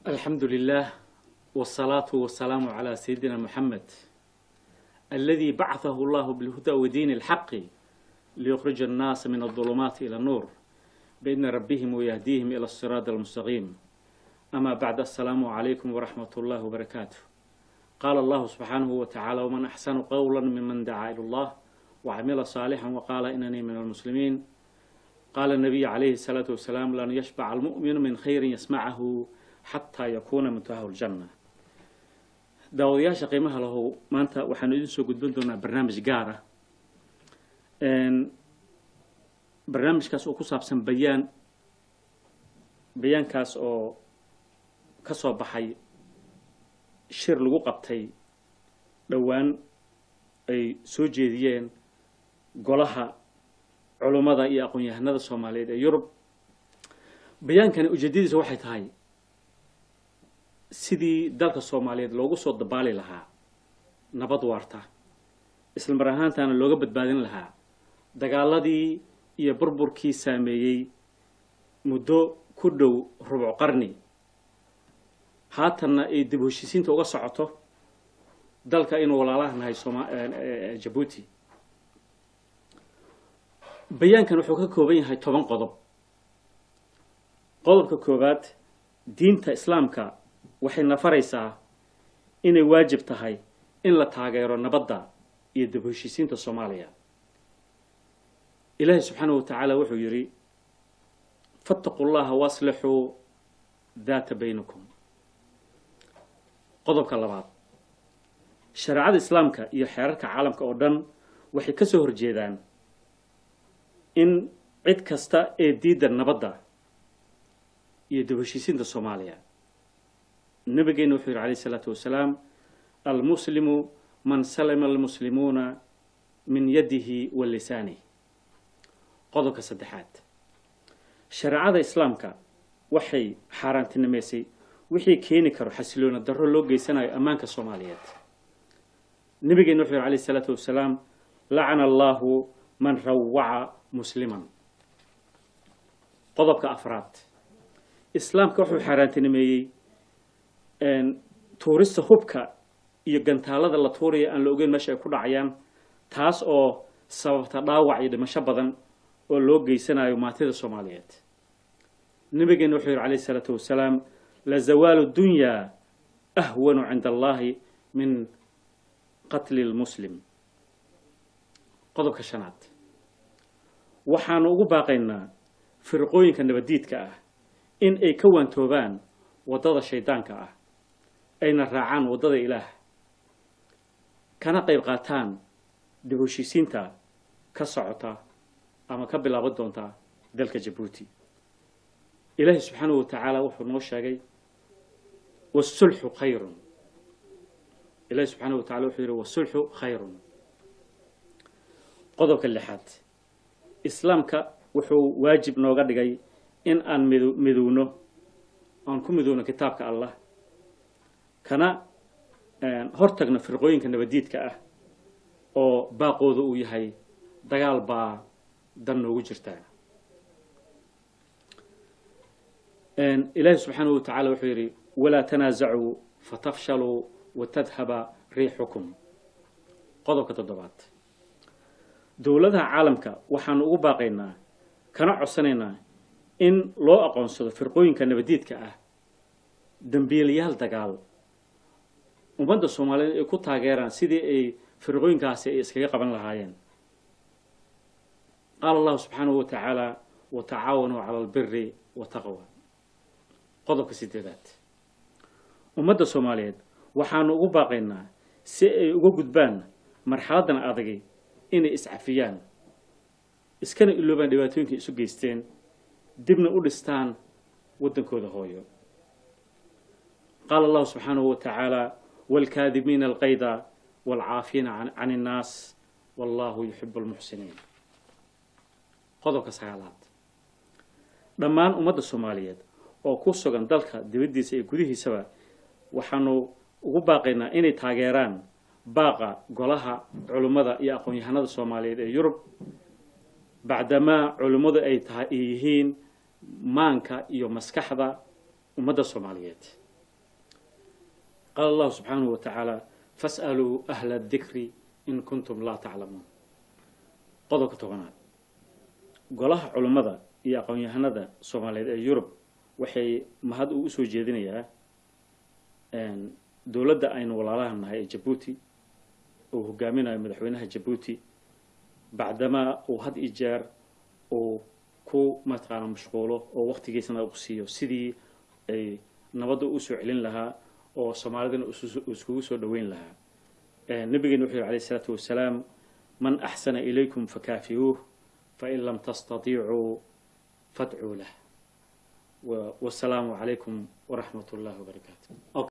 الحمد لله والصلاة والسلام على سيدنا محمد الذي بعثه الله بالهدى ودين الحق ليخرج الناس من الظلمات إلى النور بإذن ربهم ويهديهم إلى الصراط المستقيم. أما بعد، السلام عليكم ورحمة الله وبركاته. قال الله سبحانه وتعالى: ومن أحسن قولا ممن دعا إلى الله وعمل صالحا وقال إنني من المسلمين. قال النبي عليه الصلاة والسلام: لن يشبع المؤمن من خير يسمعه حتى يكون منتهى الجنة. Daawadayaasha qiimaha lahu, maanta waxaanu idin soo gudbin doonaa barnaamij gaar ah, barnaamijkaas oo ku saabsan bayaan, bayaankaas oo ka soo baxay shir lagu qabtay dhowaan ay soo jeediyeen Golaha Culummada iyo Aqoon-yahanada Soomaaliyeed ee Yurub. Bayaankani ujeedadiisa waxay tahay sidii dalka Soomaaliyeed loogu soo dabaali lahaa nabad waarta, isla mar ahaantaana looga badbaadin lahaa dagaaladii iyo burburkii saameeyey muddo ku dhow rubuc qarni, haatanna ay dib heshiisiinta uga socoto dalka inuu walaalaha nahay Sooma Jabuuti. Bayaankan wuxuu ka kooban yahay 10 qodob. Qodobka koowaad: diinta Islaamka waxay nafaraysaa inay waajib tahay in la taageero nabadda iyo dib heshiisiinta Soomaaliya. Ilaahay subxaanahu wa tacaala wuxuu yidhi: فاتقوا الله وأصلحوا ذات بينكم. Qodobka labaad: shareecada Islaamka iyo xeerarka caalamka oo dhan waxay ka soo horjeedaan in cid kasta ee diidda nabadda iyo dib heshiisiinta Soomaaliya. Nabigeena wuxuu yidhi عليه الصلاة والسلام: المسلم من سلم المسلمون من يده ولسانه. Qodobka saddexaad: shareecada Islaamka waxay xaaraantinimaysay wixii keeni karo xasiloona darro loo geysanayo ammaanka Soomaaliyeed. Nabigeena wuxuu yidhi عليه الصلاة والسلام: لعن الله من روع مسلما. Qodobka afraad: Islaamka wuxuu xaaraantinimeeyey tuurista hubka iyo gantaalada la tuuraya aan la ogeyn meesha ay ku dhacayaan, taas oo sababta dhaawac iyo dhimasho badan oo loo geysanayo maatida Soomaaliyeed. Nabigeena wuxuu yidhi عليه الصلاة والسلام: لزوال الدنيا أهون عند الله من قتل المسلم. Qodobka shanaad: waxaanu ugu baaqaynaa firqooyinka nabaddiidka ah in ay ka waantoobaan waddada shaydaanka ah, ayna raacaan waddada Ilaah, kana qayb qaataan dib heshiisiinta ka socota ama ka bilaaban doonta dalka Jabuuti. Ilaahay subxaanahu wa tacaala wuxuu noo sheegay: والصلح خير. Ilaahi subxaanahu wa tacala wuxuu yidhi: والصلح خير. Qodobka lixaad: Islaamka wuxuu waajib nooga dhigay in aan midowno, aan ku midowno kitaabka Allah, kana hortagno firqooyinka nabadiidka ah oo baaqooda uu yahay dagaal baa dan noogu jirtaa. Ilaahi subxaanahu wa tacala wuxuu yidhi: ولا تنازعوا فتفشلوا وتذهب ريحكم. Qodobka toddobaad: dowladaha caalamka waxaanu ugu baaqaynaa kana codsanaynaa in loo aqoonsado firqooyinka nabadiidka ah dambiilayaal dagaal, ummadda Soomaaliyeed ay ku taageeraan sidii ay firqooyinkaasi ay iskaga qaban lahaayeen. قال الله سبحانه وتعالى: وتعاونوا على البر والتقوى. Qodobka sideedaad: ummadda Soomaaliyeed waxaanu ugu baaqaynaa si ay uga gudbaan marxaladdan adagi inay iscafiyaan, iskana iloobaan dhibaatooyinka isu geysteen, dibna u dhistaan waddankooda hooyo. قال الله سبحانه وتعالى: والكاظمين الغيظ والعافين عن الناس والله يحب المحسنين. Qodobka sagaalaad: dhammaan ummadda Soomaaliyeed oo ku sugan dalka dibaddiisa iyo gudihiisaba waxaanu ugu baaqaynaa inay taageeraan baaqa Golaha Culummada iyo Aqoon-yahanada Soomaaliyeed ee Yurub, bacdamaa culimmadu ay tahay ay yihiin maanka iyo maskaxda ummadda Soomaaliyeed. Qaala Allahu subxaanahu wa tacaala: "Fas'aluu ahla adikri in kuntum laa taclamuun." Qodobka 10aad, Golaha Culummada iyo Aqoon-yahanada Soomaaliyeed ee Yurub waxay mahad uu usoo jeedinayaa dowladda aynu walaalaha nahay ee Jabuuti, uu hogaaminayo madaxweynaha Jabuuti, bacdamaa uu had iyo jeer uu ku mataqaana mashquulo oo waqtigiisana uu siiyo sidii ay nabadda usoo celin lahaa oo Soomaalidana iskugu soo dhoweyn lahaa. Nabigeena wuxuu yihi, alayh isalaatu wasalaam: "Man axsana ilaykum fakaafi'uuh, fain lam tastatiicuu fadcuu lah." Wasalaamu calaykum waraxmat ullahi wabarakaatu.